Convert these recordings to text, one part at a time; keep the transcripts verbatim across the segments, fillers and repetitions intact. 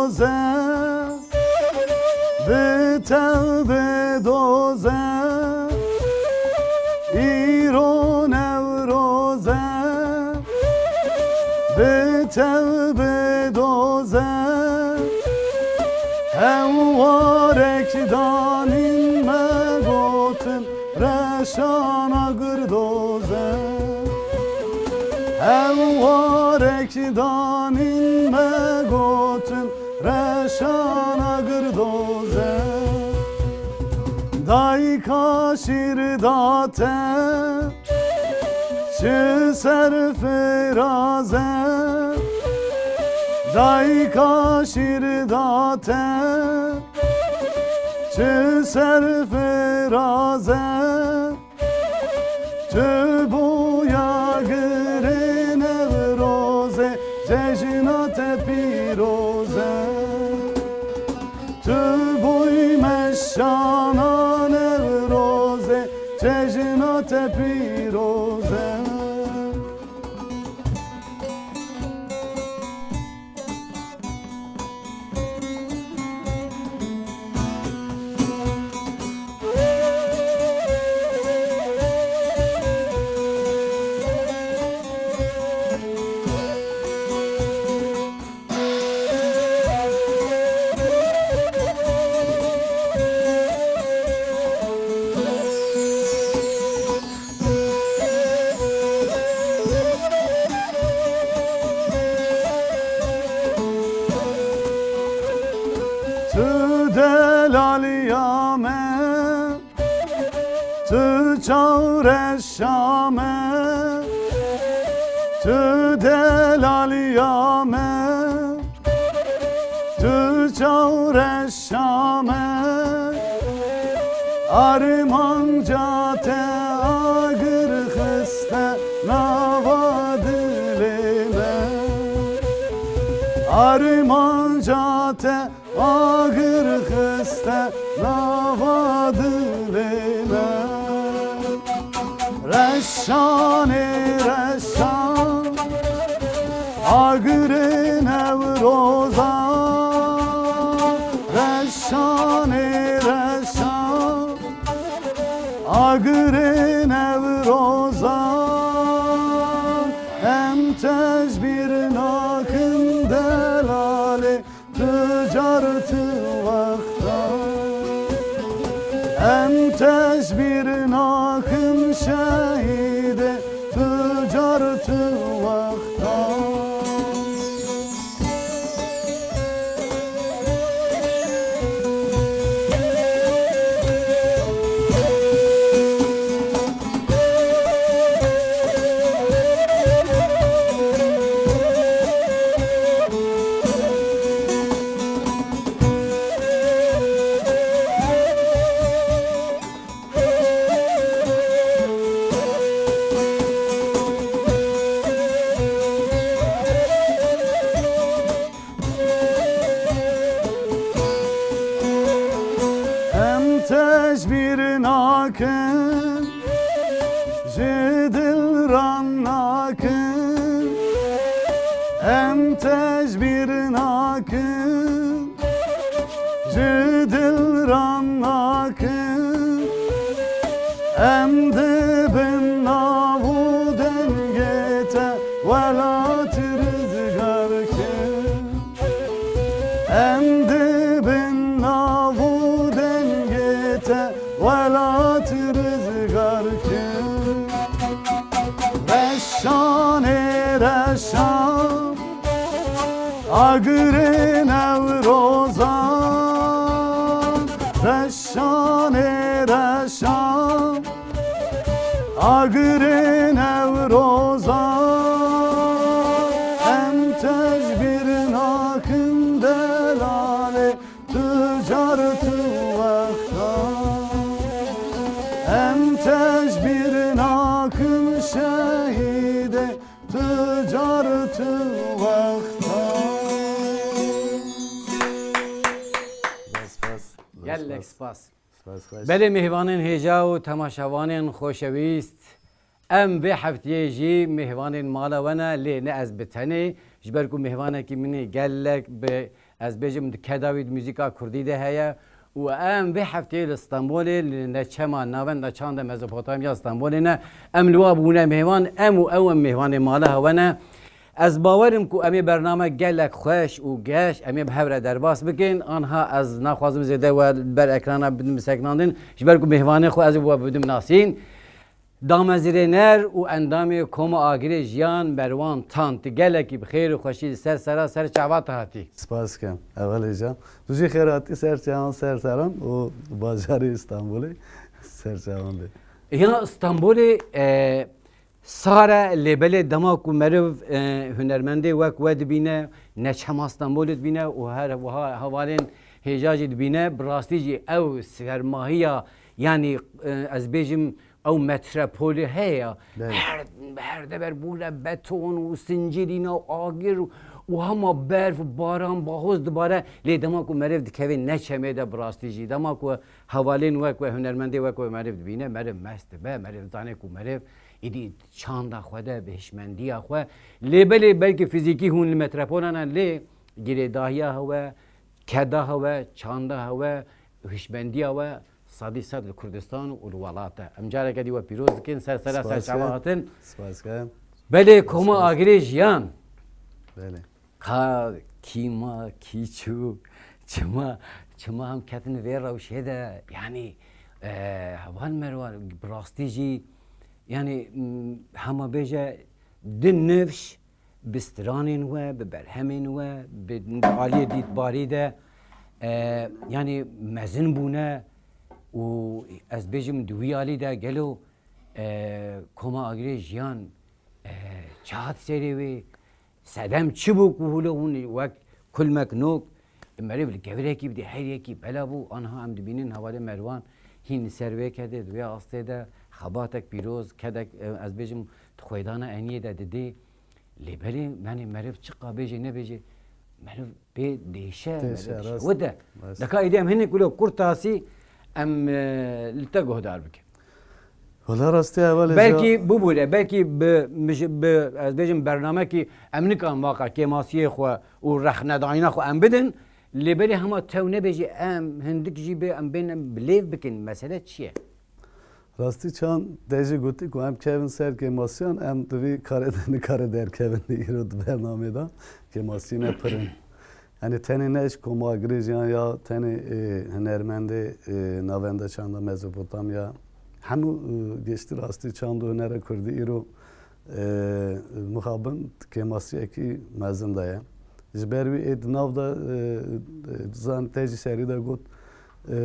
Ze, bi tev bi doze, îro Newroz e, bi tev bi doze, hewarek danîn me gotin, reşana girdoze. Hewarek danîn me gotin, reşana girdoze. Dayka şîr da te, çi ser firaze. Dayka şîr da te, çi ser firaze. Tu bûya girê Newrozê, cejna te pîroz e. Tu bûy meşana Newrozê, cejna te pîroz e. Tu delaliya me, tu çawreşa me, tu delaliya me, tu çawreş Şame, armanca te agir xiste nava dilê me. Armanca te agir xiste nava dilê me. Reşanê reşan, agirê Newroza. Reşanê reşan, agirê Newroza. Em tecbîr nakin delalê, tu car tu wexta. Em tecbîr nakin şehîdê, tu car tu wexta. Em tecbîr nakin, ji dil ran nakin. Em tecbîr nakin, ji dil ran nakin. Em di bin nav û dengê te welat rizgar kin. Em di bin nav û dengê te welat rizgar kin. Reşanê reşan, agirê Newroza. Reşanê reşan, agirê Newroza. Em tecbîr nakin delalê, tu car tu wexta. Em tecbîr nakin şehîdê, tu car tu wexta. Spas, spas. Gelek spas. Spas, spas. Belê mêvanên hêja û temaşevanên xoşewîst, em vê heftiyê jî mêvanên mala we ne, lê ne ez bi tenê, ji ber ku mêvanekî min ê gelek bi Ez bêjim di keda wî di muzîka kurdî de heye û em vê hefteyê li Stenbolê li neçema Navenda Çanda Mezopotamya Stenbolê ne. Em li wa bûne mêvan, em û ew em mêvanê mala hewe ne. Ez bawer im ku em ê bername gelek xweş û geş em ê bi hev re derbas bikin. Anha ez naxwazim zêde we li ber ekrana bidim biseknandin. Ji ber ku mêvanê xwe ez ê bi we bidim nasîn. Damezrêner û endamê Koma Agirê Jiyan Merwan Tan, tu gelekî bi xêr û xweşî li ser sera ser çava te hatî. Spas dikim. Evelê can. Tu jî xêr hatî ser çavan ser seran û bajarê Îstanbulê ser çavan bê. Ya Îstanbulê, e, sare lê belê dema ku meriv, e, hunermendê wek we dibîne, neçema Stenbolê dibîne û her wiha hevalên hêja jî dibîne, bi rastî jî ew sermahiya, yanî, e, ez bêjim, ew metropolê heye ya. Belê. Her, her dever bûne beton û sincilîna û agir û, û hema berf û baran bahoz dibare. Lê dema ku meriv dikeve neçemê de bi rastî jî, dema ku hevalên wek we, hunermendê wek we meriv dibîne, meriv mest dibe, meriv dizane ku meriv êdî çanda xwe de, bi hişmendiya xwe. Lê belê belkî fizîkî hûn li metropolan e, lê girêdahiya hewe, keda hewe, çanda hewe, hişmendiya we sedî sed li Kurdistan û li welat e. Em careke dî we pîroz dikin, ser sera ser çava hatin. Spas dikim. Belê, Koma Agirê Jiyan. Belê. Ka kî ma, kî çû, çima, çima em ketin vê rewşê de, yanî, e, heval Merwan, bi rastî jî, yanî, m, hema bêje, di nifş, bi stranên we, bi berhemên we, bi, bi aliyê dîtbarî de, e, yanî mezin bûne û ez bêjim di wî alî de gelo, e, Koma Agirê Jiyan, e, çi hat serê wê, sedem çi bû ku hûlo hûn wek kulmek nok, meriv li kevirekî bidê, her yekî bela bû, anha em dibînin hevalê Merwan hîn li ser wê kedê, di wê astê de xebatek pîroz, kedek, e, ez bêjim, di xweydana eniyê de didê. Lê belê, yanî meriv çiqa bêjê nebêjê, meriv pê dêşe, meriv dişewe de. Deka êdî em hinek wilo kurtasî em, e, li te guhdar bikin. Wala rastî hevalê. Belkî bibûre, belkî bi, bi, bi, ez bêjim bernamekî em nikan vaqa kêmasiyê xwe û rexnedayîna xwe em bidin. Lê belê hema tew nebêjî em hindik jî bê em bên em bi lêv bikin. Mesele çi ye? Rastî çand te jî gotî ku em kevin ser kêmasiyan, em di vî karê de nikare derkevin îro di bernamê de kêmasiyê me pir in. Yanî tenê ne ji Koma Agirê Jiyan ya tenê, e, hunermendê, e, Navenda Çanda Mezopotamya, hemû, e, giştî rastî çand û hunera kurdî îro, e, mixabin kêmasiyekî mezin de ye. Ji ber wî ê di nav de, e, e, zan te jî serî de got, e,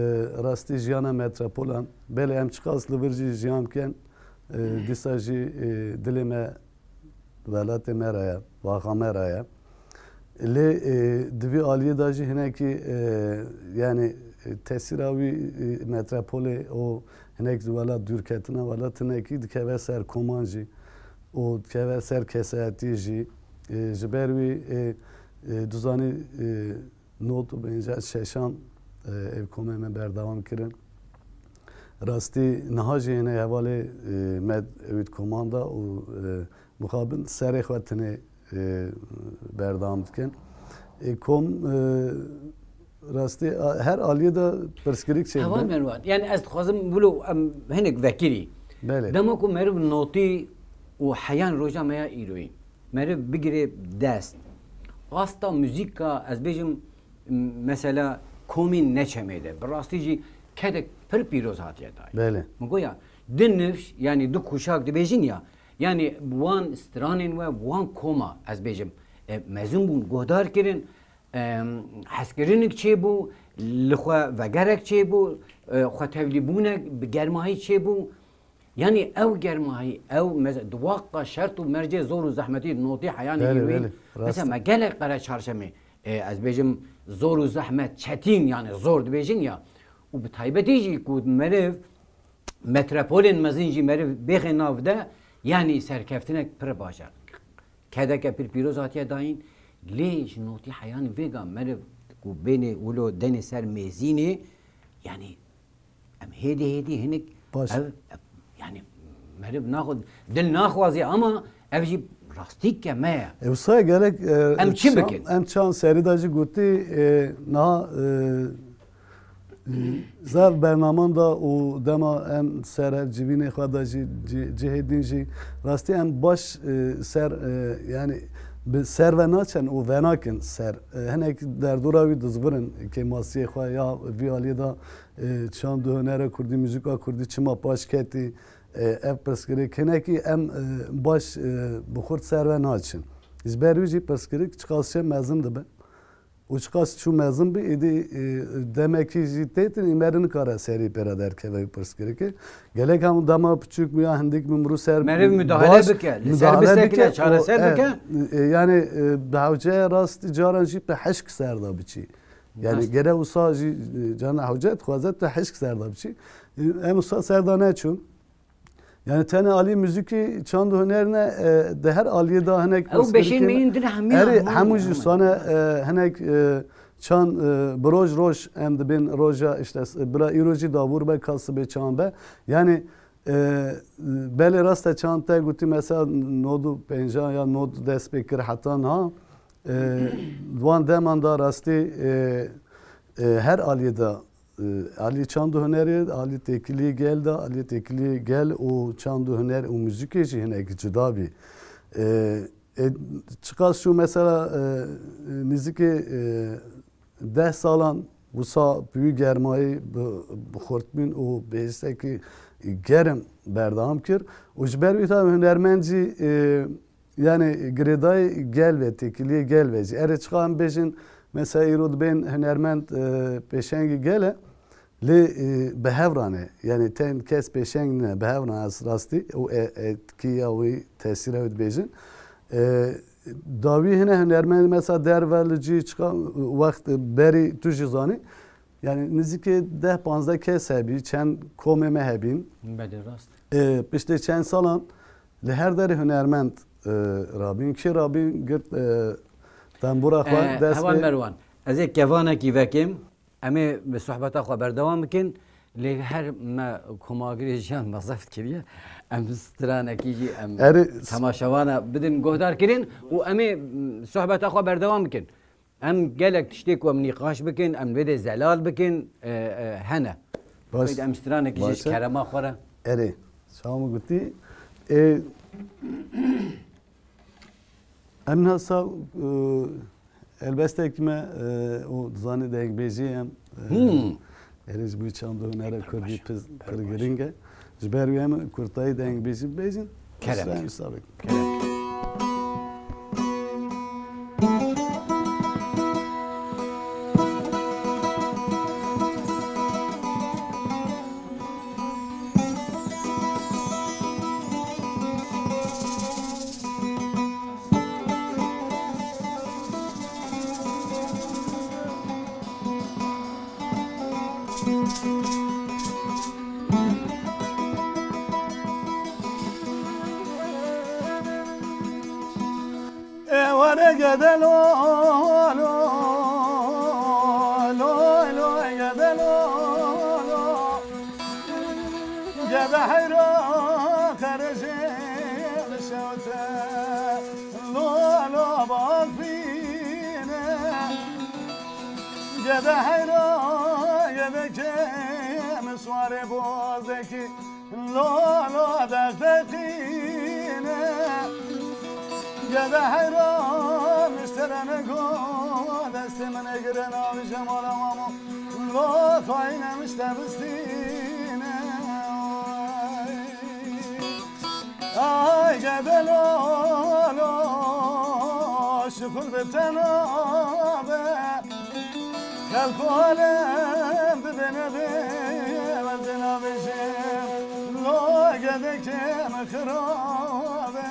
rastî jiyana metropolan. Belê em çiqas li vir jî jiyan bikin, e, dîsa jî, e, dilê me welatê me re ye, vaxa me re ye. Lê, e, di vî aliyê de jî hinekî, e, yanî, e, tesîra wî, e, metropolê û hinek ji welat dûrketina welat hinekî dikeve ser koman jî û dikeve ser kesayetî jî. E, ji ber wî, e, e, duzanî, e, not û pêncî şeşan, e, ev komê me berdewam kirin. Rastî niha jî hene hevalê, e, me ew ê di koman de û, e, mixabin serê xwe tinê, e, berdewam dikin. E, kom, e, rastî, a, her aliyê de pirsgirêk çêdibe. Heval Merwan, yani ez dixwazim wilo em hinek vekirî. Belê. Dema ku meriv notî û heyan roja me ya îroyî. Meriv bigire dest. Asta muzîka, ez bêjim, m-, mesela komîn neçemê de. Bi rastî jî kedek pir pîroz hatiye dayîn. Belê. Min got ya, di nifş, yani du kuşak dibêjin ya, yani wan stranên we, wan koma, ez bêjim, e, mezin bûn, guhdar kirin, e, hezkirinik çêbû, li xwe vegerek çêbû, e, xwe tevlîbûnek bi germahî çêbû. Yanî ew germahî, ew meze-, di waqa şert û mercê zor û zehmetî notî heyanî Belê, îroyî. Belê, rast. Mesela me gelek qere çarşemê, e, ez bêjim zor û zehmet, çetîn, yani zor dibêjin ya. Û bi taybetî jî ku meriv, metropolên mezin jî meriv bêxe nav de, yani serkeftinek pir baş e. Kedeke pir pîroz hatiye dayîn, lê ji notî heyanî vêga meriv ku bênê wilo denê ser mêzînê, yani Em hêdî hêdî hinik Baş. ev, ev, yani meriv naxwe, dil naxwazê ama ev jî Rastî ke me ye. E, wisa gerek, e, Em çi çan-, bikin? Em çan serî de jî gotî, e, niha, e, zaf bernaman da û dema em ser hev civînê xwe de jî ci-, cihê din jî rastî em baş, e, ser, e, yani bi ser ve naçen û venakin ser. E, hinek derdora wî dizvirin kêmasiyê xwe ya vî aliyê de, e, çand û hunera kurdî, muzîka kurdî çima paş ketî, e, ev pirsgirêk hinekî em, e, baş, e, bi xurt ser ve naçin. Ji ber wî jî pirsgirêk çiqas çê mezin dibe. Û çiqas çû mezin bi, êdî, e, demekî jî têtin, î meri nikare serî pê re derkeve wî pirsgirêkê. Gelek hemû dema piçûk bû ya hindik bi mirû ser Meriv müdahale baş, bike, li ser müdahale bisekine, bike, çareser o, bike. E, e, yani, e, bi hewceye rast caran jî bi hişk ser de biçî. Yani Rast. Gere wisa jî, e, cana hewce dixwaze tu hişk ser de biçî. E, em wisa ser de neçûn. Yani tenê alî muzîkî çand û huner ne, e, di her aliyê de hinek Ew beşên pirsgirêkên me yên din hemî erê, hemû hemû jî hemû. Sane, e, hinek, e, çand, e, bi roj roj em dibên roja işte s-, bira îro jî dabûr be ka sibê çand be. Yani, e, belê rast e çand te gotî mesela nod û pêncan ya nod dest pê kir heta niha. E, di wan deman de rastî, e, e, her aliyê de, e, alî çand û hunerê, alî têkiliyê gel de, alî têkiliyê gel û çand û huner û muzîkê jî hinek cuda bî. E, e, çiqas çû mesela, e, nizîkê, e, deh salan wisa bi wî germayî bi, bi xurtbîn û bi hêsekî germ berdewam kir û ji ber wî tabi hunermend jî, e, Yani girêdayî gel ve, têkiliyê gel ve jî. Erê çiqa em bêjin, mesela îro dibên hunermend, e, pêşengî gel e, lê, e, bi hev re ne. Yani ten kes pêşeng ne, bi hev re ne ez rastî û e-, etkiya wî, tesîra wî dibêjin. E, dawî hine hunermend mesela derve li cî çiqa wext berî tu jî zanî. Yani nizîkê deh panzdeh kes hebî, çend komê me hebîn. Belê rast. E, piştê çend salan li her derê hunermend, e, rabîn. Kî rabîn girt, e, tembûra xwe E, dest Heval pê. Merwan, ez ê kevanekî vekêm. Em ê bi sohbeta xwe berdewam bikin. Lê her me komagirê jiyan me zeft kiriye. Em stranekî jî em Erê, s- temaşevana bidin guhdar kirin û em ê, m, sohbeta xwe berdewam bikin. Em gelek tiştê ku em nîqaş bikin, em vê dê zelal bikin, e, e, hene. Baş. Em stranekî jî ji Baş e. Kerema xwe re. Erê, çawa min gotî, e, em niha sa, e, helbestek me, e, û dizanî dengbêjî em, e, Hmm. erê ji bo çand û hunera kurdî pir, pir giring e. Ji ber wê em kurtayî dengbêjî bibêjin. Kerem. Kerem. E were gede lo, lo, lo, lo, gede lo, lo. Gede heyra qerejê şewte, lo, lo, bafîne. Gede heyra, gede kêm, suarê bozekî, lo, lo, deqdeqîne. Gede heyra, mişterene go, destê min egire navî Cemal Amamo, lo, xayîne mişte bistîne. Ay gede lo, lo, şixul bi tena be. Xelk û alem dibêne bê, ez ê nabêjim, lo gedekê min xirabe.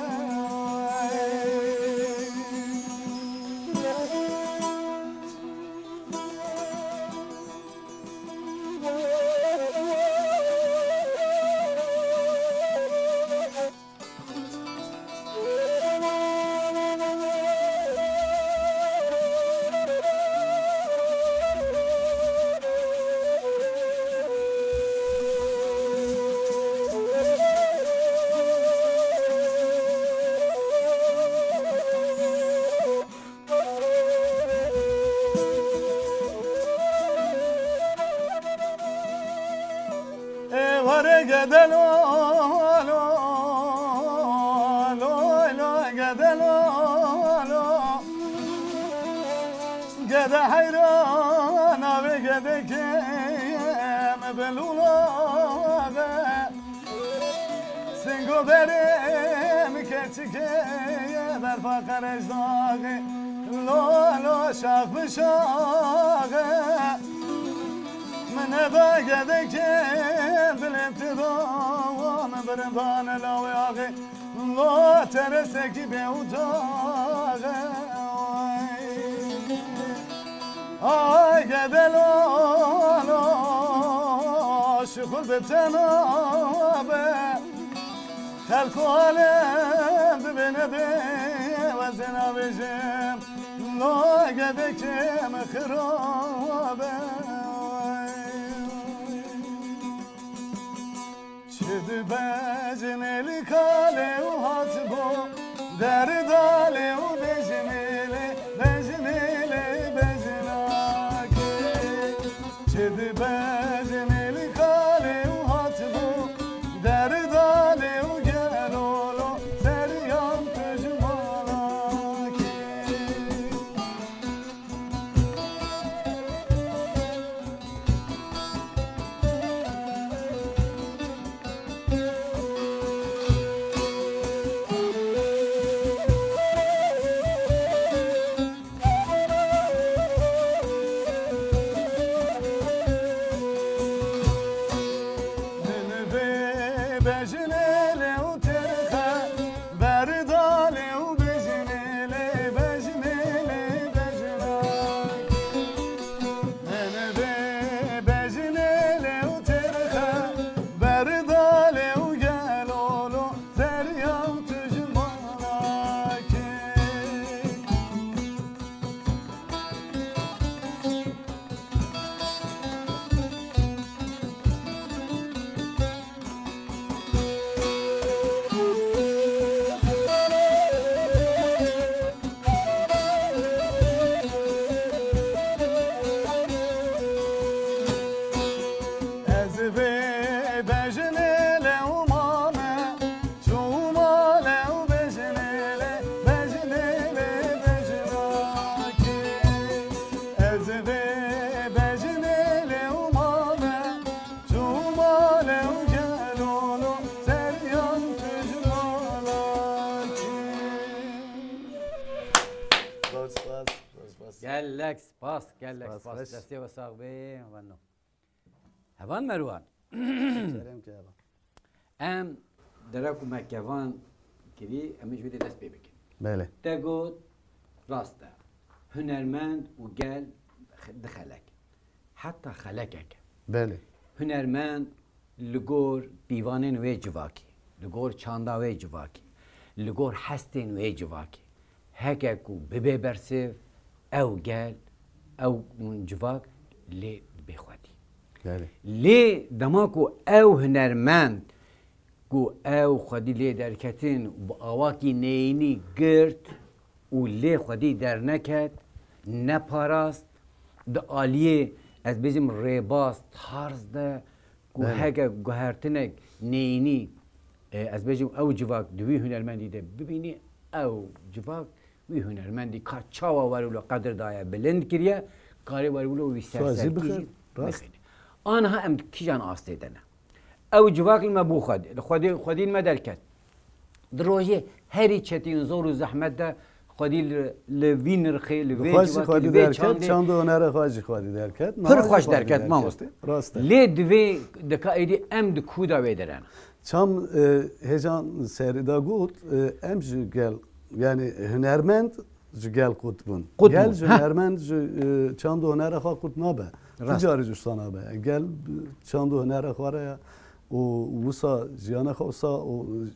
Gede lo, lo, lo, lo, gede lo, lo. Gede heyran, avê gede kêm belûla be. Singo berê min keçikê berfa Qerejdaxê. Lo, lo, şax bi şaxê. Min neda gedekê dilê tu da, min birindane lawê axê. Lo, teresekî bê û taxê. Ay gede lo, lo, şixul bi tena be. Xelk û alem dibêne bê wezê navêjim. Lo gedekê min xirab e. Çi dibejinê li kalê û hatibû, derdalê û bejinê lê, bejinê lê, bejinakê. Çi dibejinê li kalê û hatibû, derdalê û gelolo, zeryan tu ji malakê. Min vê bejinê lê û tirxe, berdalê û bejinê lê, bejinê lê, bejinakê. Min vê bejinê lê û tirxe, berdalê û gelolo, zeryan tu ji malakê. Ez vê bejinê lê û mame, çûma lê û bejinê lê, bejinê lê, bejinakê. Ez vê bejinê lê û mame, çûma lê û gelolo, zeryan tu ji malakê. Zor spas, zor spas. Gelek spas, gelek Spas, spas. Xweş. Destê we sax bê, weno. Heval Merwan. Kerem ke heval. Em dera ku me kevan kirî, em ê ji wê de dest pê bikin. Belê. Te got, rast e. Hunermend û gel dixelek. Heta xelekek. Belê. Hunermend li gor pîvanên wê civakî, li gor çanda wê civakî, li gor hestên wê civakî, heke ku bibe bersiv, ew gel, ew civak lê dibe xwedî. Belê. Lê dema ku ew hunermend ku ew xwedî lê derketin û bi awakî neyînî girt û lê xwedî derneket, neparast, di aliyê, ez bêjim, rêbaz, tarz de ku Belê. heke guhertinek neyînî, e, ez bêjim, ew civak di wî hunermendî de bibînî, ew civak wî hunermendî ka çawa were wilo qedir daye, bilind kiriye, karê were wilo wî Sazî serserkî bixin, jî rast. bixîne. Aniha em di kîjan astê de ne? Ew civak li me bû xwedî, li xwedî, xwedî li me derket. Di rojê herî çetîn, zor û zehmet de xwedî li, li vî nirxê, li vê Xwe jî civakê, xwedî li vê derket, çandê çand û hunera xwe jî xwedî derket. pir Niha jî xweş xwedî derket, derket. mamoste. Rast e. Lê divê dika êdî em di ku de wê derene? Çam, e, hêjan serî de got, e, em ji gel, yani hunermend ji gel qut bûn. Qut Gel bûn, ji ha. hunermend ji, e, çand û hunera xwe qut nabe. Rast. Ti carî ji wisa nabe. Gel, e, çand û hunera xwe re ya û wisa jiyana xwe wisa û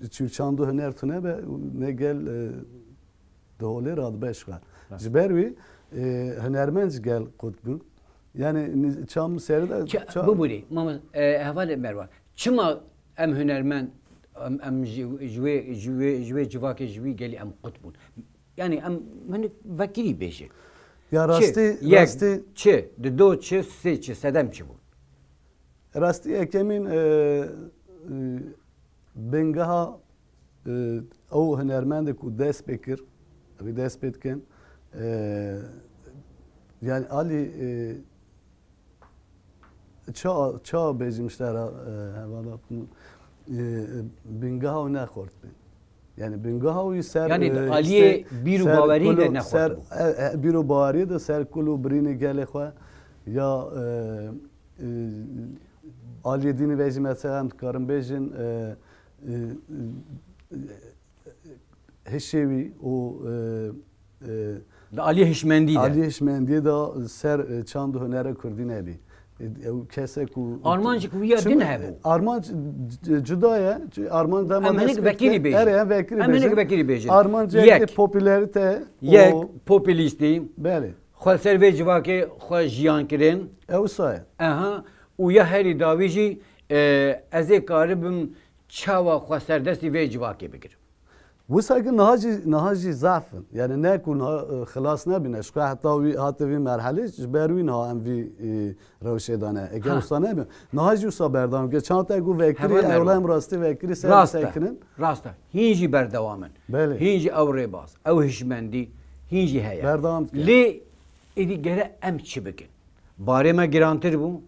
çi çand û huner tune be, ne gel, e, di holê re dibe ji xwe. Rast. Ji ber wî, e, hunermend ji gel qut bû. Yani ni-, çam serî de Çi-, ça- bibûrî, mama, e, hevalê Merwan. Çima em hunermend, em, em ji, ji wê, ji wê, ji wê civakê, ji wî gelî em qut bûn? Yani em hinek vekirî bêje. Ya Çi? rastî, Yek, rastî çi? Dido çi? Sê çi? Sedem çi bû? Rastî yekemîn, e, e, bingeha, e, ew hunermendê ku dest pê kir, wî dest pê dikin, e, yani alî, e, ça, ça bêjim ji te re, e, hevala, e, bingeha wî nexurt bin. Yani bingeha wî ser, Yani e, aliyê işte, bîr û ser bawerî kul û, de nexurt ser, bû. E, e, bîr û bawerî de ser kul û birînê gelê xwe ya, e, e, aliyê dînî ve jî mesela em dikarin bêjin, e, e, e, hişê wî û, e, e, Di aliyê hişmendî de. Aliyê hişmendiyê de ser, e, çand û hunera kurdî nebî. E, ew kesek û Armanc ku ya Çim-, din hebû. Armanc c-, cuda ye. Çi-, armanc dema Em hinek dest pê vekirî dike. Bêjin. Erê, em vekirî Em hinek bêjin. Vekirî bêjin. Armanc Yek. Yek popülerite Yek û populîstî. Belê. Xwe ser vê civakê xwe jiyan kirin. Ew wisa ye. Aha. Û ya herî dawî jî, e, ez ê karibim çawa xwe serdestî vê civakê bigirim. Wisa ki niha jî, niha jî zaf in. Yani ne ku niha, e, xilas nebîne. Ji xwe heta wî, hate vî merhelê, ji ber wî niha em vî, e, rewşê de ne. Eger Ha. wisa nebe, niha jî wisa berdewam ke. Çand te ku vekirî, Heval Merwan. ewla em rastî vekirî ser Rast e. sekinin. Rast e. Hîn jî berdewam in. Belê. Hîn jî ew rêbaz, ew hişmendî, hîn jî heye. Berdewam dike. Lê êdî gere em çi bikin? Barê me girantir bû,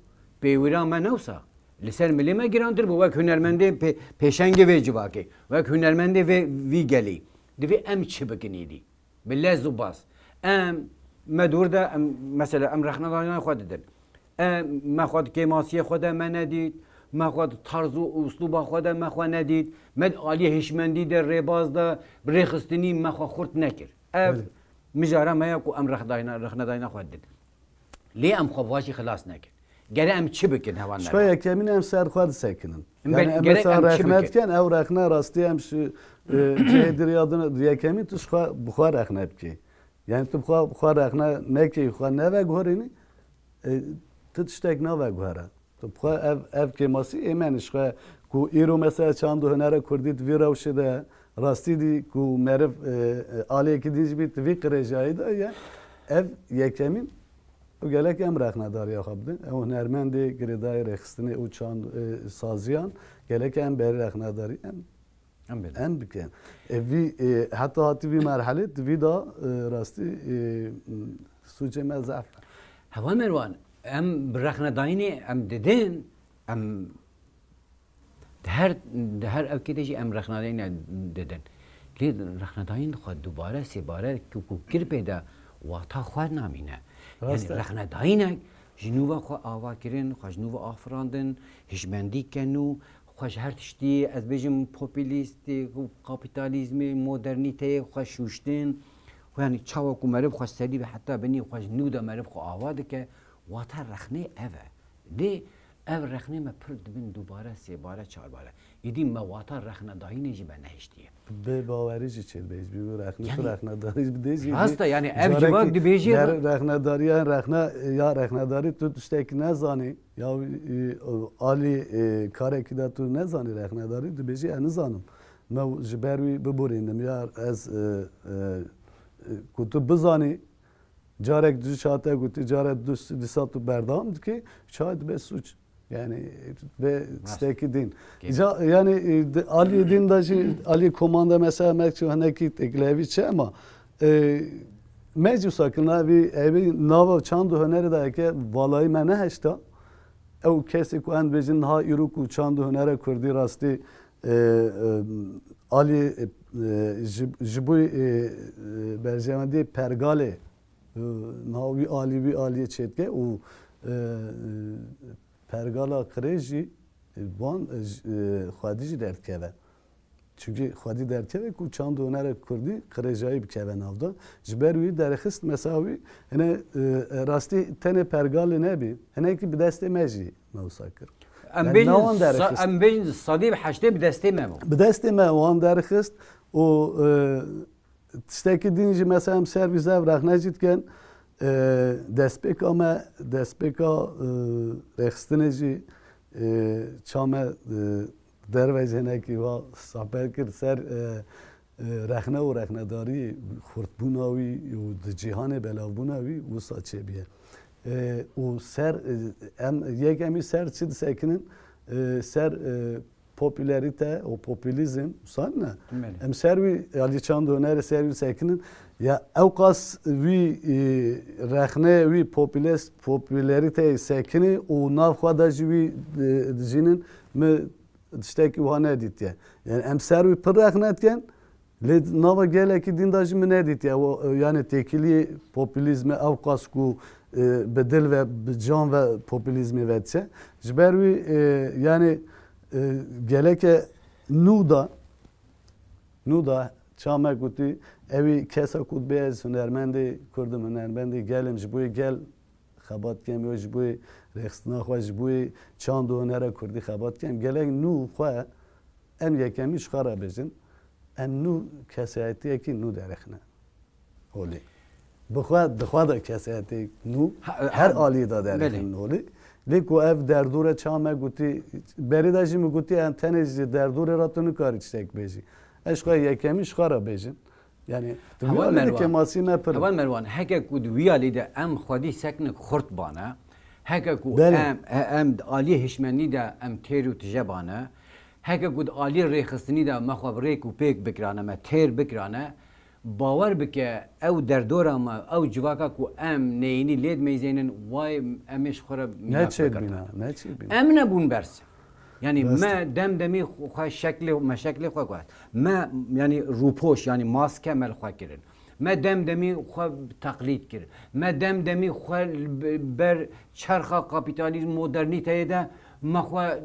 pêwîra me ne wisa. Li ser milê me girantir bû, wek hunermendê pê-, pêşengê vê civakê, wek hunermendê vê, vî gelî. Divê em çi bikin êdî? Bi lez û baz. Em, me dûr de, em, mesela, em rexnedariyên xwe didin. Em, me xwe di kêmasiyê xwe de me nedît, me xwe di tarz û uslûba xwe de me xwe nedît, me di aliyê hişmendî de, rêbaz de, bi rêxistinî me xwe xurt nekir. Ev Belê. mijara me ye ku em rexdayna-, rexnedayna xwe didin. Lê em xwe va jî xilas nekin. Gere em çi bikin heval Ji xwe Merwan? yekemîn em ser xwe disekinin. Em Yani be-, em gerek mesela em çi rexne bikin? diken, ew rexne rastî em şi, e, cihê diriya din yekemîn tu ji xwe bi xwe rexne bikî. Yani tu bi xwe, bi xwe rexne nekî, xwe neveguherînî, e, tu tiştek naveguhere. Tu bi xwe ev, ev kêmasî êmenî ji xwe ku îro mesela çand û hunera kurdî di vî rewşê de rastî dî ku meriv, e, e, aliyekî din jî bî di vî qirêjayî de ye. Ev yekemîn û gelek em rexnedariya xwe bidin. Ew hunermendê girêdayî rêxistinê û çand, e, saziyan gelek em berî rexnedarî em Em bidin. em bikin. E, vî, e, heta hatî vî merhelê di vî de, e, rastî, e, sûcê me zaf e. Heval Merwan, em bi rexnedayînê em didin, em di her, di her ewkê de jî em rexnedayîne didin. Lê rexnedayîn xwe dubare, sêbare ku, ku kir pê de wata xwe namîne. Rast Yani e. rexnedayînek ji nû ve xwe ava kirin, xwe ji nû ve afirandin, hişmendî ke nû, xwe ji her tiştî, ez bêjim, populîstê û kapîtalîzmê, modernîteyê xwe şûştin. Xwe, yanî çawa ku meriv xwe serî ve heta binî xwe ji nû de meriv xwe ava dike, wate rexnê ev e. Lê ev rexnê me pir dibin dubare, sêbare, çarbare. Îdî me wata rexnedayînê jî me nehiştiye. Bê bawerî jî çêdibê, ji bî wî rexnê tu Yani, rexnedarî jî bidê jî rast e, yani ev careke civak dibêjî re- rexnedariya rexne, ya rexnedarî tu tiştekî nezanî, ya, e, alî, e, karekî de tu nezanî rexnedarî, dibêjî ez nizanim. Me ji ber wî biborînim, ya ez, e, e, e, ku tu bizanî, carek dû çate gotî, carek dû-, dîsa tu berdewam dikî, çawa dibe sûc. Yani, be Rast. stekî din. Gelî. Ca, yani, e, de, aliyê din de jî, aliyê komanda mesela, merkçî hinekî têkilevî çi, ama, e, meclisa kirina vî, evî nava çand û hunerê de eke valayî me nehişta, ew kesê ku em dibêjin niha îro ku çand û hunera kurdî rastî, e, e, aliyê, e, ji, ji bo, e, e, berjewendiyê pergalê, e, niha wî alî, wî aliyê çêdike û, e, e, pergala qirêj jî, e, wan, e, j-, e, xwedî jî derdikeve. Çimkî xwedî derdikeve ku çand û hunera kurdî qirêjayî bikeve nav de. Ji ber wî derxist mesela wî, hine, e, e, rastî tenê pergalê nebî, hinekî bi destê me jî me wisa kir. Em Yani bêjin ne wan sa-, derxist? em bêjin sedî bi heştê bi destê me bû. Bi destê me wan derxist û, e, Tiştekî din jî mesela em ser vî zev rexne jî dikin. E, destpêka me, destpêka, e, rêxistinê jî, e, ça me, e, derve jî hinekî wa sohbet kir ser, e, e, rexne û rexnedarî, xurtbûna wî û di cîhanê belavbûna wî wisa çêbûye. E, û ser, e, em, yek em ê ser çi disekinin? E, ser, e, popülerite û populîzm, wisa ne? Belê. Em ser wî, alî çand û hunerê ser wî sekinin. Ya ewqas wî, e, rexne wî populist, popülerîteyê sekinî û nav xwe de jî wî, e, dijînin, min tiştekî wiha nedîtiye. Yani em ser wî pir rexne dikin, lê nava gelekî din de jî min nedîtiye. O, e, yani têkiliyê populîzmê ewqas ku, e, bi dil ve, bi can ve populîzmê ve diçe. Ji ber wî, e, yani, e, geleke nû de, nû de ça me gotî, ewî kesa ku dibê ez hunermendê Kurd im, hunermendê gel im, ji bo yê gel xebat dikim, ya ji bo yê rêxistina xwe, ji bo yê çand û hunera Kurdî xebat dikim. Gelek nû xwe em yekemî ji xwe re bêjin, em nû kesayetiyekî nû derêxine holê. Bi xwe, di xwe de kesayetê nû Ha, e, her ha, aliyê de belê. Derêxin holê. Lê ku ev derdore ça me gotî, berê de jî min gotî, em tenê ji derdore re tu nikarî tiştek bêjî. Ez ji xwe yekemî ji xwe re bêjim. Yani, tu Heval vî alî de Merwan. Kemasî me pir. Heval Merwan, heke ku di wî alî de em xwedî seknik xurt bane, heke ku Belê. Em, e, em di aliyê hişmenî de em têr û tije bane, heke ku di aliyê rêxistinî de me xwe bi rêk û pêk bikirane, me têr bikirane, bawer bike, ew derdora me, ew civaka ku em neyînî lê dimeyzênin, way em ê ji xwe re mînak Neçêr bikirine. Bîna, neçêr bîna. Em nebûn bersiv. Yani Rast. Me dem demî xwe şeklê, me şeklê xwe guhest. Me yani rûpoş, yani maske me li xwe kirin. Me dem demî xwe teqlîd kir. Me dem demî xwe li be-, ber çerxa kapîtalîzm modernîteyê de me xwe,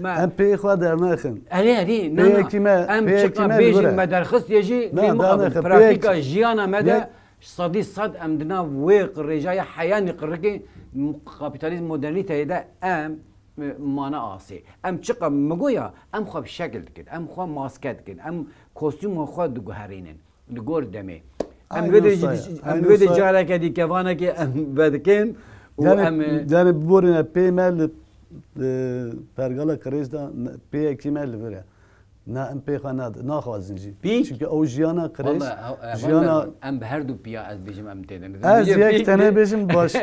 me Em pê xwe dernexin. Erê, erê, na, na. Pêyekî me, Em pêyekî çiqa me li vir bêjin e. Me derxist yê jî Na, lê mixabin. Dernexin. Pratîka Pêyekî jiyana me de Yek- sedî sed em di nav wê rêjaya heyanî qirikê kapîtalîzm modernîteyê de em, e, mane asê. Em çiqa migoya, em xwe bi şekil dikin, em xwe maske dikin, em kostûma xwe diguherînin li gor demê. Em Aynı vê de usta ya, jî, em aynı vê de usta. Careke dî kevanekê em vedikin û Yani, em, e, yani biborîne pê me li, e, pergala qirêj de ne-, pêyekî me li vir e. Na, em pê xwe nad-, naxwazin jî. Pî? Çünkü ew jiyana qirêj, Vallahi, e, jiyana Vallahi, em bi her du piya ez bêjim em têdin. Ez Bêjim yek pî. Tene bêjim baş.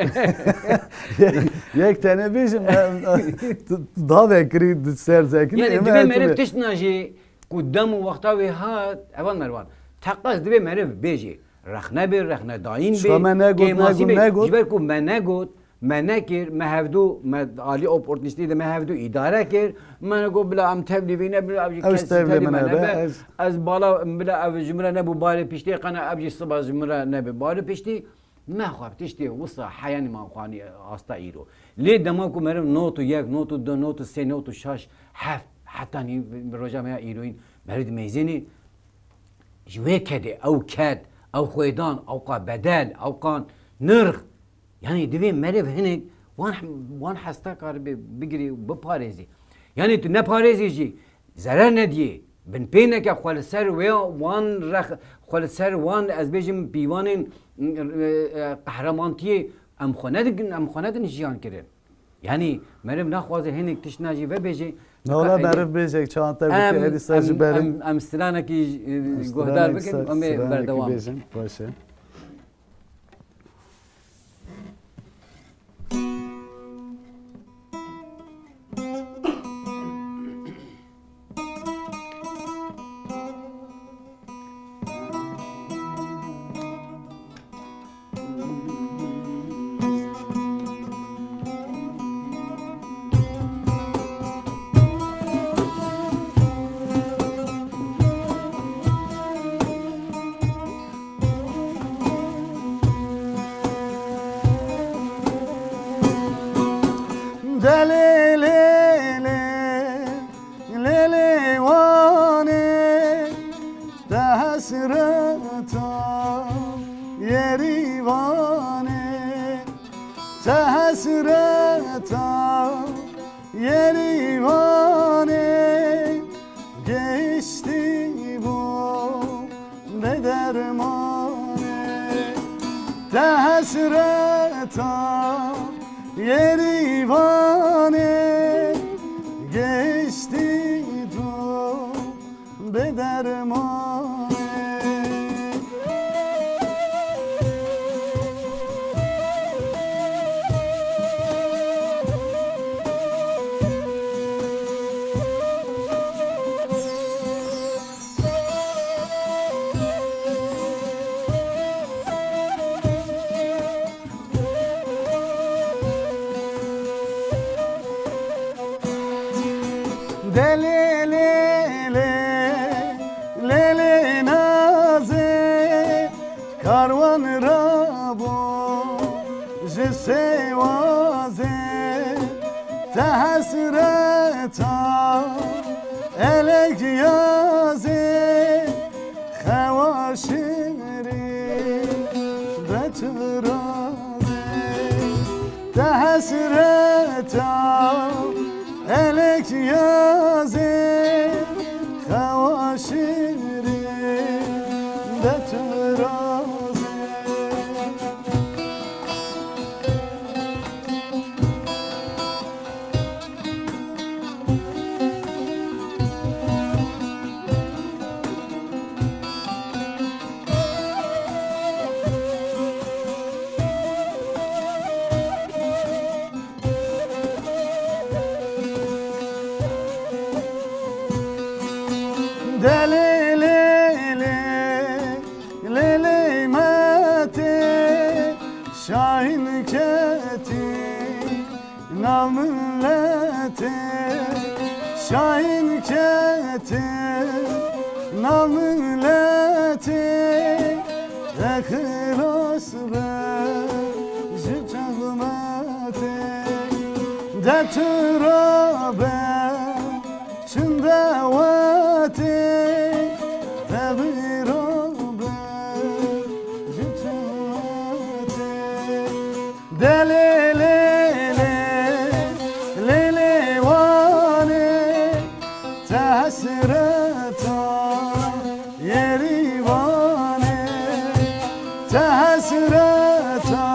Yek, yek tene bêjim, em, tu, tu dave kirî di ser zekirî, Yani ême divê her meriv tune. Tiştna jî ku dem û wexta wê hat, Heval Merwan, teqez divê meriv bêjê. Rexne bê, rexnedayîn Şixa bê, me negot, kêmasî negot, bê. Negot. Ji ber ku me negot, me nekir, me hevdû, me alî oportunîstî de me hevdû îdare kir. Me negot bila em tevlî vî ne, bila ev jî Ew kes tevlî tevlî min me nebe, nebe. Ez Ez bala bila ev ji min re nebû, barê piştê qene ev jî siba ji min re nebe. Barê piştî me xwe tiştê wisa heyanî man xwanî asta îro. Lê dema ku meriv not û yek, not û du, not û sê, not û şaş, heft, hetanî roja me ya îroyîn, meriv dimeyzênê ji wê kedê, ew ked, ew xwêdan, ew qa bedel, ew qan nirx, Yanî divê meriv hinek wan, wan hesta karibê bigirê û biparêzê. Yanî tu neparêzî jî zerer nediyê. Binpê neke xwe li ser wê wan rex-, xwe li ser wan, ez bêjim, pîvanên, e, e, qehremantiye em xwe nedikin, em xwe nedin jiyan kirin. Yanî meriv naxwaze hinek tiştna jî vebêje. Newla Nika meriv bêje, çawan te em, gotî, êdî ser em, ji berê. Em, em stranekî, e, Em guhdar stranekî bikin, ser, em ê stranekî berdewam bêjin, bikin. Baş e. Delê lê lê, lê lê Wanê, te hesreta yerî Wanê, te hesreta Yerî Wanê gehiştî bû bê dermanê. Te hesreta yerî Wanê gehiştî tu bê dermanê. De lê lê lê, lê lê nazê, karwan rabû ji sêwazê, te hesreta elek yazê, xewa şirîn de tu razê, te hesreta elek yazê, xewa şirîn de tu razê. De lê lê lê, lê lê me tê, şahîn ketî nav miletê, şahîn ketî nav miletê, te xilas be ji tehmetê, de tu rabe çin dewetê, te bîra be ji tehmetê. De lê lê lê, lê lê Wanê, te hesreta Yêrîvanê, te hesreta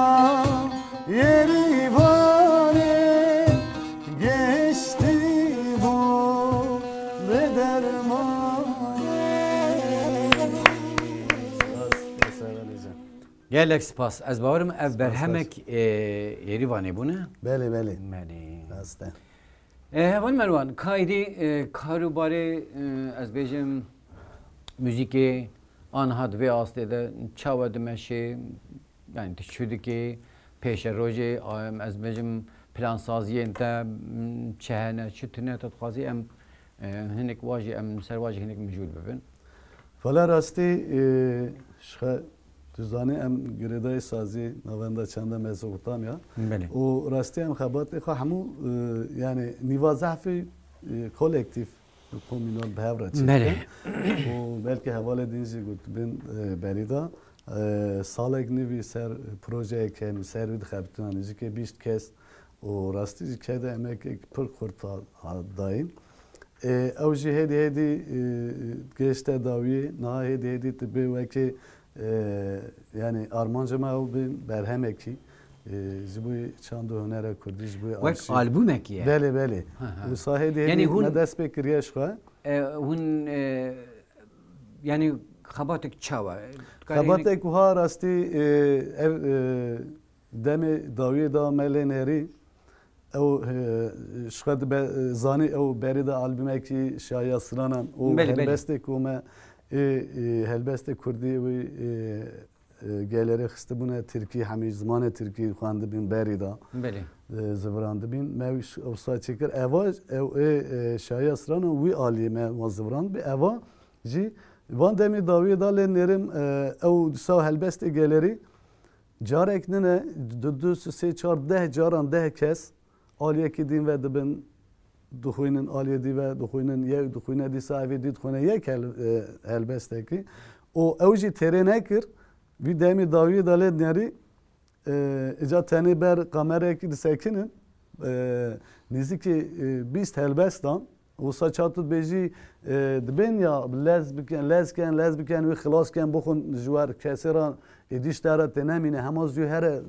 Yêrîvanê, gehiştî bû bê dermanê. Gelek spas. Ez bawerim ev berhemek, e, Yêrîvanê bûne. Belê, belê. Belê. Rast e. E, Heval Merwan, ka êdî, e, karûbarê, e, ez bêjim, muzîkê aniha di vê astê de çawa dimeşê, yani tu çi dikê, pêşerojê, a, em, ez bêjim, plansaziyên te, m, çi hene, çi tune, tu dixwazî em, e, hinek wa jî, em ser wa jî hinek mijûl bibin. Vala rastî, e, ji xwe tu zanî em girêdayî sazî navenda çanda Mezopotamya. Belê. Û rastî em xebatê xwe hemû, e, yani nîva zehfî, e, kolektîf, komînal bi hev re çêdikin. Belê. Û belkî hevalê din jî gotibin, e, berî de, e, salek nivî ser projeyek hene, ser wî dixebitin, nêzîkê bîst kes û rastî jî kê de emekek pir xurt ha, ha dayîn. E, ew jî hêdî hêdî, e, gêşte dawiyê, niha hêdî hêdî dibe wekî, e, yani armanca me ew bin berhemekî, e, ji bo çand û hunera kurdî, ji bo Wek arşîv. Albumekî ye? Belê, belê. Ha, ha. Wisa hêdî hêdî Yani hûn, me dest pê kiriye ji xwe. E, hûn, e, yani xebatek çawa? Dikarî Xebatek wiha rastî, e, ev, e, demê dawiyê de me lê nêrî. Ew, e, ji xwe dibe, e, zanî ew berê de albumekî Şahiya Siranan û Belê, belê. helbestê ku me, e, e, helbestê kurdî wî, e, e, gelerê xistibûne tirkî, hemî zimanê tirkî xwendibîn berî de. Belê. E, zivirandibîn. Me wî ş-, ew sa çêkir. Eva, ew ê, e, Şahiya Siranan wî alî me wan zivirandibî. Eva jî van demê dawiyê de lê nêrim, e, ew dîsa helbestê gelerî Carek nine, du, du, sê, çar, deh caran, deh kes aliyekî din ve dibin, dixwînin, aliyê dî ve dixwînin, yek dixwîne, dîsa evê dî dixwîne, yek hel-, e, helbestekî. Û ew jî têrê nekir, vî demî dawiyê de lê nerî, e, îca tenê ber kamerekî disekinin, e, nêzîkî, e, bîst helbestan. Wisa ça tu dibêjî, e, dibên ya lez bikin, lez ken, lez biken, wî xilas ken, bixwin ji wer kesê re êdî ji te re tê nemîne, hema zû here,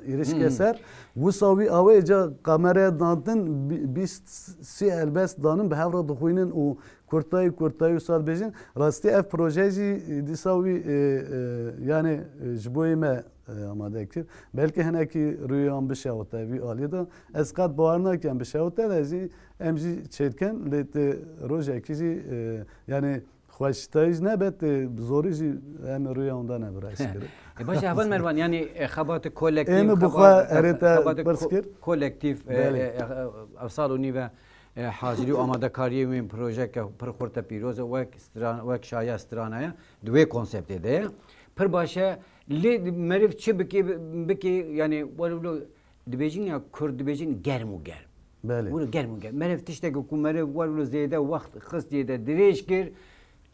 e, êrişke Hmm. ser. Wisa wî awê ca kameraya dantin, bî-, bîst sî helbest danin, bi hev re dixwînin û kurtayî, kurtayî wisa dibêjin. Rastî ev proje jî, e, dîsa wî, e, e, yani, e, ji bo yê me e, amade kir. Belkî hinekî rûyan bişewite vî alî de. Ez qet bawer nakim bişewite de jî em jî çêdikin, lê ti rojekî jî, e, yani xweşitayî jî nebe, ti zorî jî em rûya hûn de nebire ez kir. E, baş e, Heval Merwan, yani, e, xebatê kolektîf, Ê min bi xebat-, xwe e, erê te xebatê pirs ko-, kir. kolektîf, e, Belê. e, e, ev sal û nîve E, hazirî û amadekariyê wê projeke pir xurt e, pîroz e, wek stran, wek şahiya strana ye, di wê konseptê de ye. Pir baş e, lê meriv çi bike, bike, yani, were wilo dibêjin ya, Kurd dibêjin germ û germ. Belê. Wilo germ û germ. Meriv tiştekî ku meriv were wilo zêde wext xistiyê de dirêj kir,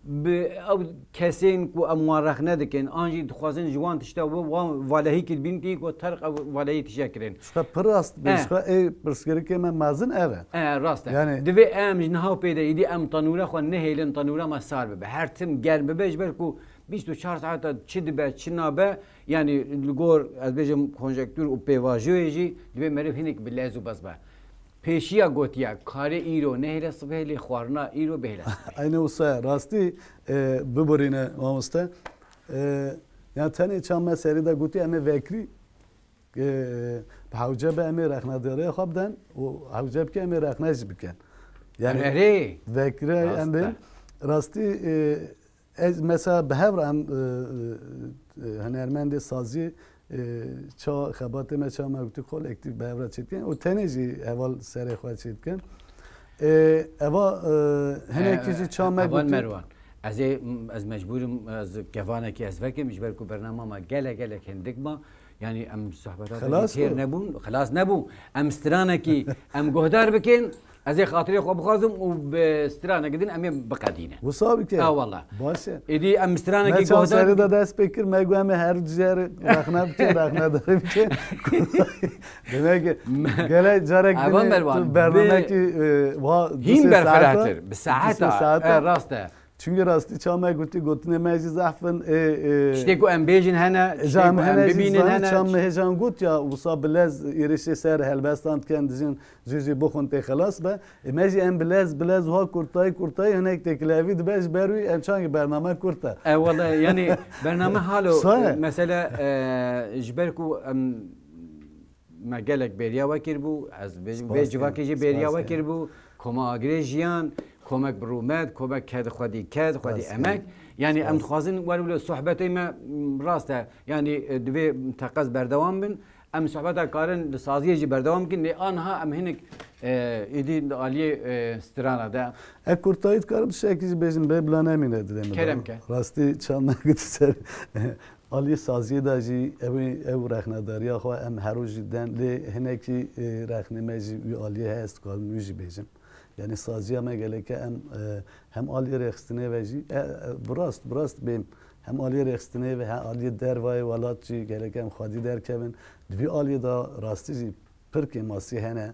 bi ew kesên ku em wan rexne dikin, an jî dixwazin ji wan tişta wan valehîkî dibînin, tî ku terq ew valehî tişe kirin. Şixwe pir rast be, Eh. şixwe ê pirsgirêkê me mezin ev e. Eh, rast e. Yani Divê em ji niha pê de îdî em tanûra xwe nehêlin, tanûra me sar bibe. Her tim germ bibe, ji ber ku bîst û çar saeta çi dibe, çi nabe, yani li gor, ez bêjim, konjektûr û pêvajoyê jî divê meriv hinek bi lez û bez be. Pêşiya gotiye, karê îro nehêle sibê, lê xwarina îro bihêle sibê. Aynı wisa, rastî, e, biborîne mamoste. E, ya tenê çawa me serî de gotî, em ê vekirî, e, bi hewce be em ê rexnedariya xwe biden û hewce bike em ê rexne jî bikin. Yani Erê. vekire Rast em e. bên rastî, e, Ez mesela bi hev re em, e, e, e, hunermendê saziyê, e, ça xebatê me, ça me gotî kolektîf bi hev re çêdikin û tenê jî heval serê xwe çêdikin. E, eva, e, hinekî jî ça me Heval gotî Merwan. Ez ê, ez mecbûr im, ez kevanekî ez vekim, ji ber ku bernama me gelek, gelek hindik ma. Yani em sohbeta Xilas têr bû. nebûn, xilas nebû. Em stranekî, em guhdar bikin, Ez ê xatirê xwe bixwazim û bi stranekî din em ê biqedîne. Wisa bike. Ha, wala. Baş e. Êdî em stranekî Me çawa guhdar serê de dest pê kir, me got em ê her cihê rexne bike, rexnedarî bike. Demek ki Me- gelek carek Evan din Mervan, tu bernamekî, bi- e, wa du Hîn sê saeta, berfirehtir. Bi du sê saeta. saeta. E, rast e. Çünkü rastî ça me gotî, gotinê me jî zehf in, ê, ê, Tiştê ku em bêjin hene, tiştê Êca em ku em hene jî bibînin zanî, hene. ça me hêcan got ya, wisa bi lez êrişê ser helbestan dikin, dijin jî jî bixwin tê xelas be. Ê, me jî em bi lez, bi lez ha kurtayî, kurtayî hinek têkilevî dibe, ji ber wî em çankî bername kurt e. E, wele, yani, bername halo, Sare. e, mesele, e, ji ber ku em, me gelek bêriya we kiribû, ez bêjim, Spas vê civakê dikim, jî bêriya spas we dikim. kiribû, koma agirê jiyan, komek bi rûmet, komek ked xwedî ked, xwedî Spas dikim. emek. Yani, em Spas. dixwazin, wer wilo sohbetê me, m, rast e. Yani, e, divê teqez berdewam bin. Em sohbeta karin li saziyê jî berdewam bikin, lê aniha em hinek, e, êdî li aliyê, e, strana de. E, kurtayî dikarim tiştekî jî bêjim, bê bila nemîne dilê min de. Kerem ke. Rastî çawa me gotî ser aliyê saziyê de jî ew, ew rexnedariya xwe em her roj jî den, lê hinekî, e, rexnê me jî wî aliyê heye, ez dikarim wî jî bêjim. Yani saziya me geleke em, e, hem aliyê rêxistinê ve jî, e, e, bi rast, bi rast bêm, hem aliyê rêxistinê ve hem aliyê dervayê welat jî geleke em xwedî derkevin. Di vî aliyê de rastî jî pir kêmasî hene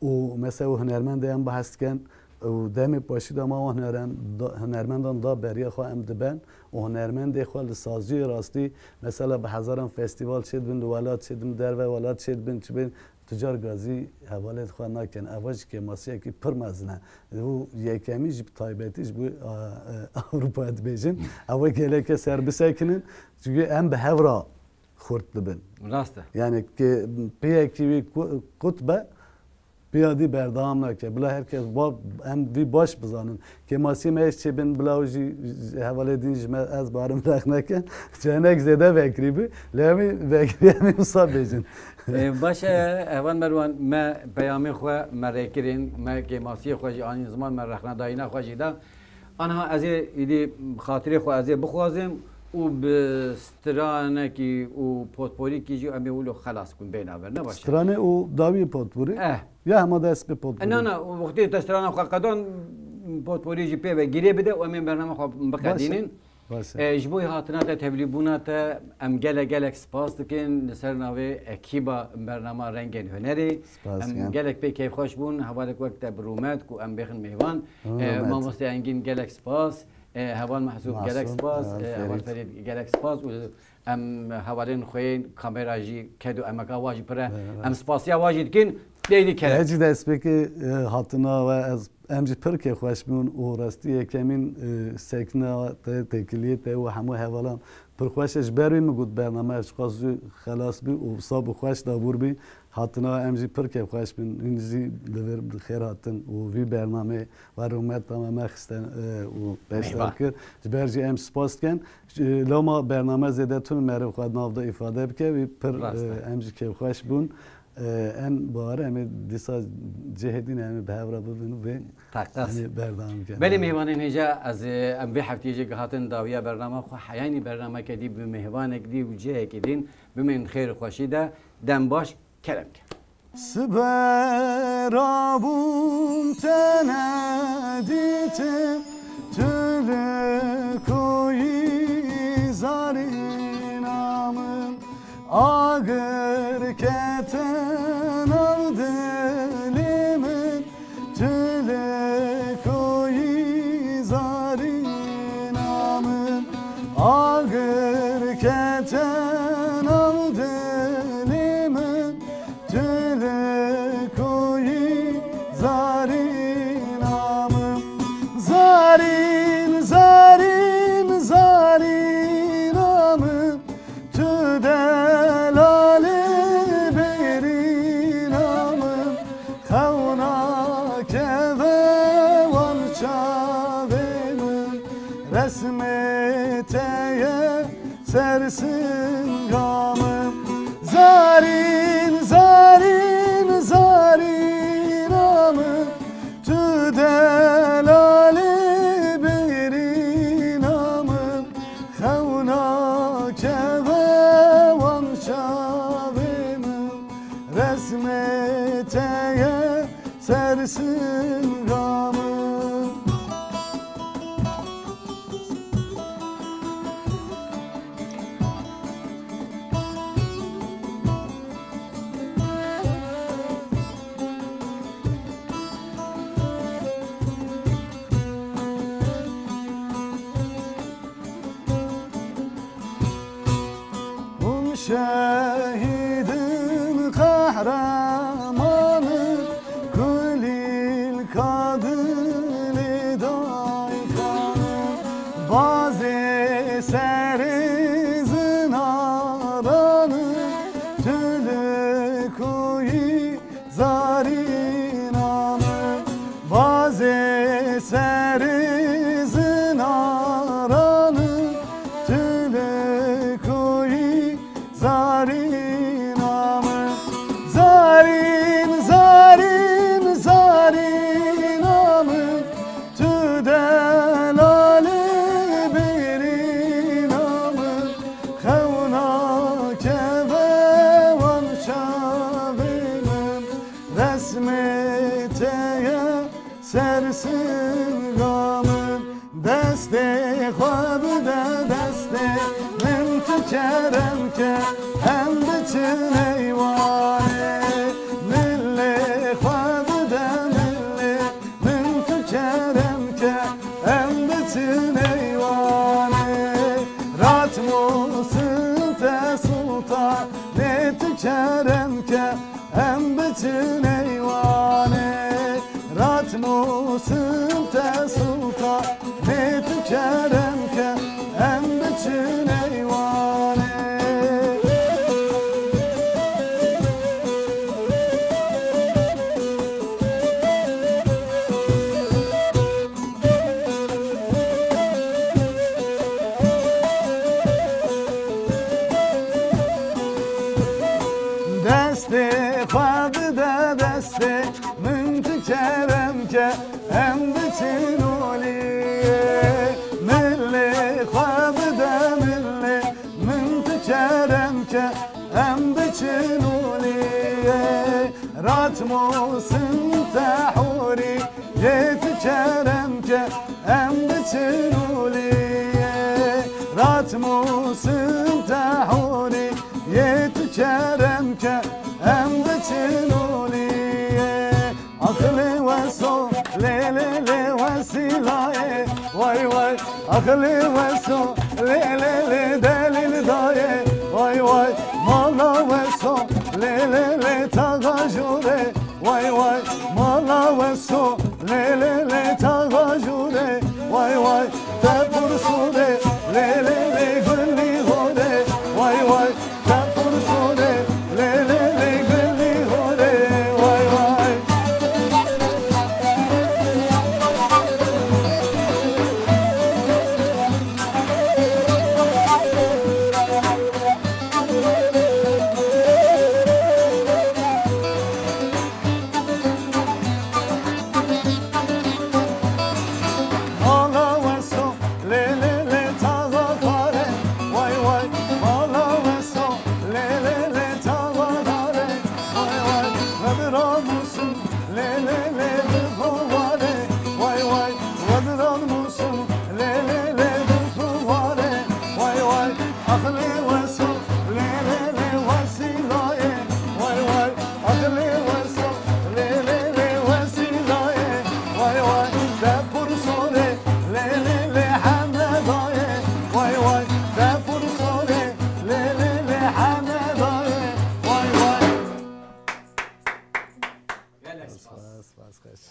û mesela û hunermendê em behs dikin û demê paşî de ma wan hunerem-, da-, hunermendan da beriya xwe em diben û hunermendê xwe li saziyê rastî mesela bi hezaran festîval çêdibin, li welat çêdibin, derve welat çêdibin, çi bên, Tu car gazî hevalê xwe nakin. Eva jî kêmasiyekî pir mezin e. Û yekemîn jî bi taybetî ji bo, a, e, Ewropa dibêjin. Ew ê geleke ser bisekinin. Çünkü em bi hev re xurt dibin. Rast e. Yani ke-, pêyekî wî ku-, kut be, pêya dî berdewam nake. Bila her kes ba-, em vî baş bizanin. Kêmasiyê me hêj çêbin, bila ew jî hevalê din ji me ez barim rexne kin. Cenek zêde vekirî bû. Lê em ê vekirî em ê wisa bêjin. Ê, baş e, Heval Merwan, me peyamê xwe me rê kirin, me kêmasiyê xwe jî anîn ziman, me rexnedayîna xwe jî da. Anha ez ê îdî xatirê xwe ez ê bixwazim û bi stranekî û potporîkî jî em ê wilo xelas kun bêhna ver, ne baş e? Stranê û dawiyê potporî? Eh. Ya hema dest bi potporî. E, na, na, wextê te strana xwe qedan, potporî jî pê ve girê bide û em ê bername xwe biqedînin. Baş e. Baş e. E, ji bo hatina te, tevlîbûna te, em gelek, gelek spas dikin li ser navê ekîba bernama Rengên Hunerê. Spas Em dikin. gelek pê keyfxweş bûn, hevalek wek te bi rûmet ku em bêxin mêvan. Hı, E, rûmet. Mamoste Engîn, gelek spas. E, heval Mehsûb, Masûm, gelek spas. ha, E, heval Ferîd. Ferîd, gelek spas. Û em hevalên xwe yên kamera jî ked û emeka wa jî pir e. Evet, evet. Em spasiya wa jî dikin. Lê dî kerem. Hecî destpêkê, e, hatina we ez, em jî pir kêfxweş bûn û rastî yekemîn, e, sekna te, têkiliyê te û hemû hevalan pir xweş e. Ji ber wî min got bername ev çiqas zû xelas bû û wisa bû xweş dabûr bî. Hatina em jî pir kêfxweş bin. Hûn jî li vir bi xêr hatin û vî bernameyê we rûmet tama me xiste, e, û beşdar Eyvallah. kir. Ji ber jî em spas dikin. Ji, loma bername zêde tune meriv xwe nav de îfade bike, wî pir, Rast e. e, em jî kêfxweş bûn. E, em bawer em ê dîsa cihê din em ê bi hev re bibin û vê Teqez. em ê berdewam bikin. Belê mêvanên hêja ez, e, em vê heftiyê jî gihatin dawiya bernama xwe, heyanî bernameke dî bi mêvanek dî û cihekî din bimên xêr û xweşî de. Dem baş, kerem ke. Sibe rabûm te nedîtim, tu li koyî zarîna min, agir kete nav dilê min, tu li koyî zarîna min, agir kete nav dilê min. Tu li koyî zarîna min, zarîn, zarîn, zarîna min, tu delalê bêrîna min, xew nakeve wan çavê min, resmê te ye ser singa min. Zarîn, zarîn, zarîna min, tu delalê bêrîna min, xew nakeve wan çavê min, resmê te ye ser singa min. Hûn şehîdin, qehremanin, kulîlka dilê dayikanin, bazê serê zinaranin, tu li koyî zarîna min, bazê serê zinaranin, tu li koyî zarîna min. Zarîn, zarîn, zarîna min, tu delalê bêrîna min, xew nakeve wan çavê min, resmê te ye ser singa min. Destê xwe bide destê min, tu kerem ke em biçin eywanê. Milê xwe bide milê min, tu kerem ke em biçin eywanê. Ratmûsin te sultanê, tu kerem ke em biçin eywanê. Ratmûsin te sultanê, tu kerem ke em biçin eywanê. Destê xwe bide destê min, tu kerem ke em biçin oliyê. Milê xwe bide milê min, tu kerem ke em biçin oliyê. Ratmûsin te hûrî yê, tu kerem ke em biçin oliyê. Ratmûsin te hûrî yê, tu kerem ke em biçin oliyê. Axilê weso lê lê lê wesîlayê, way way. Axilê weso lê lê lê delîl dayê, way way. Mala weso lê lê lê taxa jûrê, way way. Mala weso lê lê lê taxa jûrê, way way. Te pir sûrê lê lê lê gulî horê, way way. Te pir sûrê lê lê lê gulî horê, way way. Aqilê Weso, lê lê lê Wesîlayê, way way. Aqilê Weso, lê lê lê Wesîlayê, way way. Te pir sorê, lê lê lê Hemedayê, way way. Te pir sorê, lê lê lê Hemedayê, way way. Gelek spas. Spas, spas, xweş.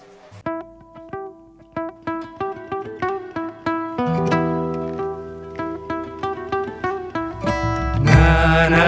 Na, na,